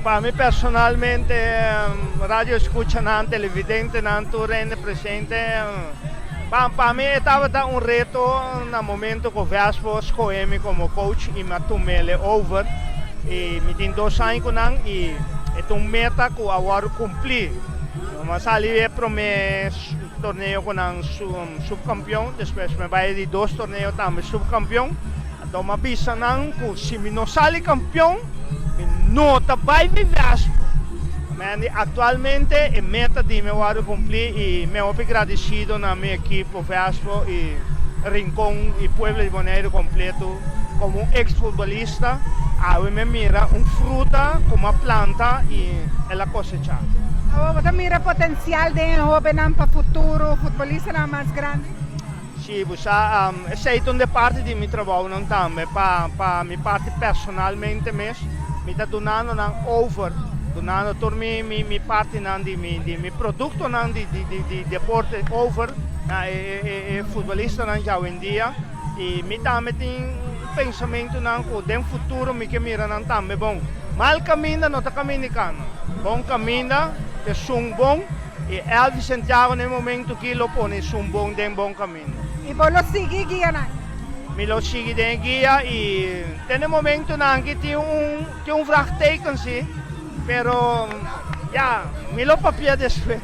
Pa mi personalmente, radio escuchanan, televidentenan, tur hende presente, pa mi e tabata un reto na momento cu Vespo a scoge mi como coach y mi a tumele over y mi tin 2 aña cu nan y e ta un meta cu a wordo cumpli. Mi a sali e prome torneo cu nan subcampeon, despues mi a bay di dos torneo tambe subcampeon. Anto mi a bisa nan cu si mi no sali campeon, mi no ta bay vi Vespo. Mandy, actualmente e meta di mi a wordo cumpli y mi hopi agradecido na mi ekipo Vespo y Rincon y pueblo di Bonaire completo. Como un ex-futbolista, awe mi mira un fruta cu mi a planta y el a cosecha. Awor bo mira potencial di hobennan pa futuro, futbolistanan mas grandi? Si, bo esey ta un parti di mi trabou nan tambe, pa mi parti personalmente mes, mi ta dunando nan over, dunando tur mi parti nan di mi producto nan di deporte over na e futbolistanan ya hoy en dia y mi tambe tin pensamento nan cu den futuro mi kier mira nan tambe bon. Mal caminda no ta caminda cana. Bon caminda, ta un bon y Elvis Santiago na momento cu lo pone un bon den bon caminda. Y bo lo sigui guia nan? Mi lo sigui den guia y tin momento nan cu tin un vraagteken si, pero ya, mi lo papia despues.